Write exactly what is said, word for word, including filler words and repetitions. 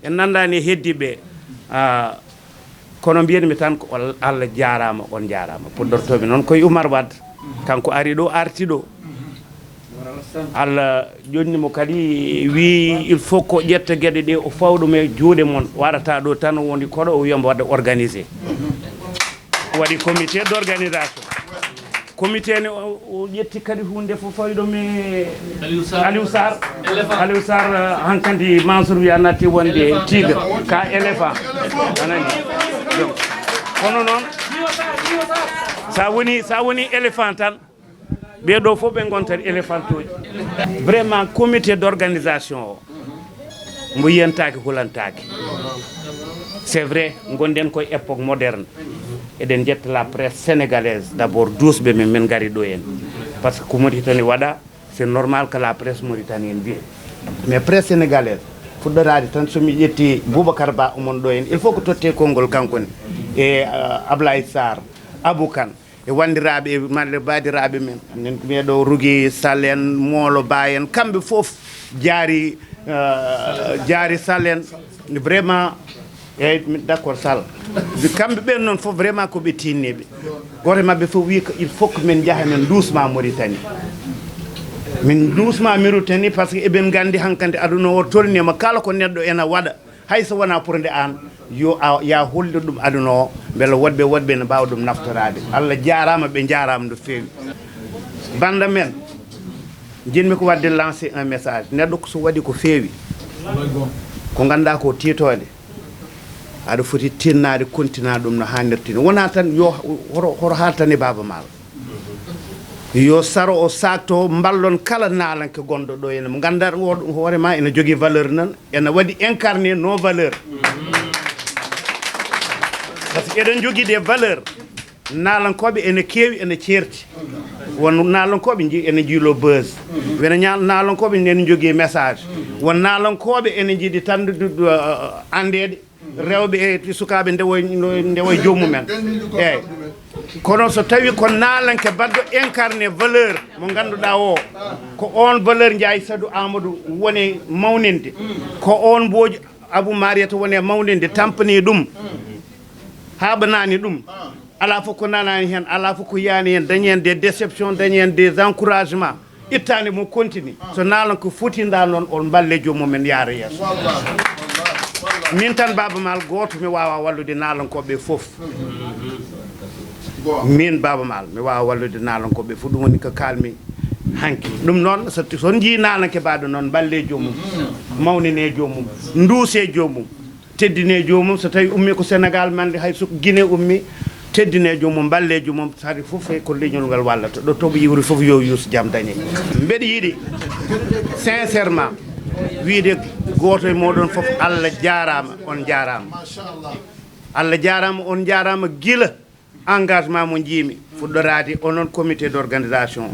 En nanndaani e heddiiɓe ɓe. Ah, kono mbiyanmi tan ko Allah jaaraama, on njaaraama. Puɗɗortoomi noon koye Oumar Wade. Kanko ari ɗo, arti ɗo. Allah ƴonni mo kadi, wi il faut ko ƴetta geɗe ɗe, o fawa ɗum e juuɗe mon. Warata ɗo tan, o woni koɗo, o wiyamo waɗa organisé. Waɗi comité d'organisation. Comité ne, o o ƴetti kadi hunde fof fawi ɗum e Aliou Sarr. Aliou Sarr. Aliou Sarr, eh, hankadi Mansour wiya natti wonde tigre, ka éléphant. Anani. Donc, kono noon, sa woni, sa woni éléphant tan, ɓeɗo fof ɓe gontat éléphant uji. Vraiment, comité d'organisation o, mbo yiyantaki, hulantaki. C'est vrai, gonɗen koye époque moderne. Eɗen jetta la presse sénégalaise, d'abord, duusɓe men, men ngari ɗo en. Par ce que ko Mauritanie waɗa, c'est normal que la presse mauritanienne vienne. Mais presse sénégalaise, fuɗɗoraade tan, so mi ƴetti Boubacar Ba, omon ɗo en, il faut ko totte konngol kanko ne. E, euh, Ablaye Sarr, Abou Kane, e wanndiraaɓe, e malle baadiraaɓe men. Anen ko mbiyeɗo Rougui Sall en, Moolo Ba en, kamɓe fof, Jaari, euh, Jaari Sall en. Vraiment, eyyi, mi d'accord, Sall. Kamɓe ɓen noon fof, vraiment, ko ɓe tinniiɓe. Gooto e maɓɓe fof wii ko il faut que min njaha, min nduusma Mauritanie. Min nduusma Mauritanie, par ce que eɓen nganndi hankadi aduna o tolniima, kala ko neɗɗo ena waɗa, hay so wonaa pour nde aan, yo a, ya hollu ɗum aduna o, mbele woɗɓe, woɗɓe ne mbaawa ɗum naftoraade. Allah jaaraama, ɓe njaaraama no feewi. Bannda men, njiɗmi ko waɗde lancer un message. Neɗɗo ko so waɗi ko feewi, ko ngannduɗaa ko tiitoonde, aɗa foti tinnaade, continue ɗum no haanirta ni. Wonaa tan yo hoto, hoto haaltani Baaba Maal. Yo saro o saakto, mballon kala naalanke gonɗo ɗo ene mo ngannduɗaa o hoore ma ene jogii valeur nan, ene waɗi incarné nos valeurs. Par ce que eɗen jogii des valeurs. Naalankooɓe ene keewi, ene ceerti. Won naalankooɓe nji-, ene njiilo buzz. Wona ña-, naalankooɓe ene njogii message. Won naalankooɓe ene njiɗi tan du-, du-, uh, anndeede. Rewɓe e sukaaɓe ndewoy, ndewoy joomum en. Eeyi. Kono so tawi ko naalanke baɗɗo incarné valeur mo ngannduɗaa o, ko on valeur Njaay Sadu Amadou woni mawninde. Ko on Mboojo Abou Mariata woni mawninde, tampani ɗum, haaɓanaani ɗum. Alaa fof ko nanaani heen, alaa fof ko yiyaani heen, dañi heen des déceptions, dañi heen des encouragements. Ittaande mo continue. So naalanko fotinda noon, on mballe joomum en yaara yeeso. Min tan Baaba Maal gooto mi waawa wallude naalankooɓe fof. Min Baaba Maal mi waawa wallude naalankooɓe fof. Ɗum woni ko kaalmi hanki. Ɗum noon, so, so on njii naalanke mbaɗo noon, mballe joomum, mawnine joomum, nduuse joomum. Teddine joomum, so tawi ummi ko Sénégal, mande hay so Guinée ummi, teddine joomum, mballe joomum, sari fof e ko leñol ngal wallata. Ɗo toɓo iwri fof yo yuus jam dañe. Mbeɗa yiɗi, sincèrement, wiide gooto e mooɗon fof, Allah jaaraama, on jaaraama. Allah jaaraama, on jaaraama gila engagement mo njiimi fuɗɗoraade onon comité d'organisation.